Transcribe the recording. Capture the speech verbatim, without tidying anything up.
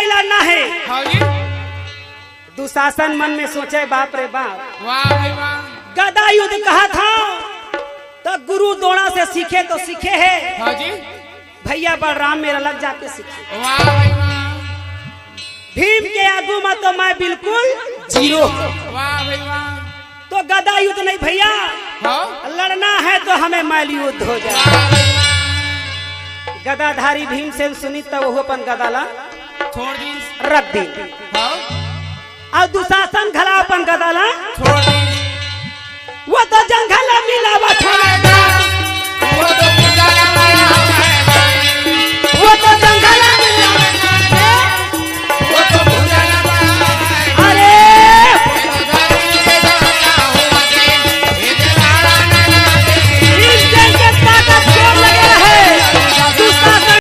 लड़ना है। हाँ जी। दुशासन मन में सोचे, बाप रे बाप, वाह भाई वाह। गदा युद्ध कहा था तो गुरु द्रोणा से सीखे तो सीखे है। हाँ जी। भैया बलराम मेर अलग जाके सीखे। वाह भाई वाह। भीम के आगू में तो मैं बिल्कुल जीरो। वाह भाई वाह। तो गदा युद्ध नहीं भैया, हाँ। लड़ना है तो हमें मल्ल युद्ध हो जाए। वाह भाई वाह। गदाधारी भीमसेन सुनी तब वो अपन गदा ला छोड़ दी। रख दी। हाँ। अउ दुशासन घला अपन गदा ला छोड़ दी। वो तो जंघल मिलावत हवे।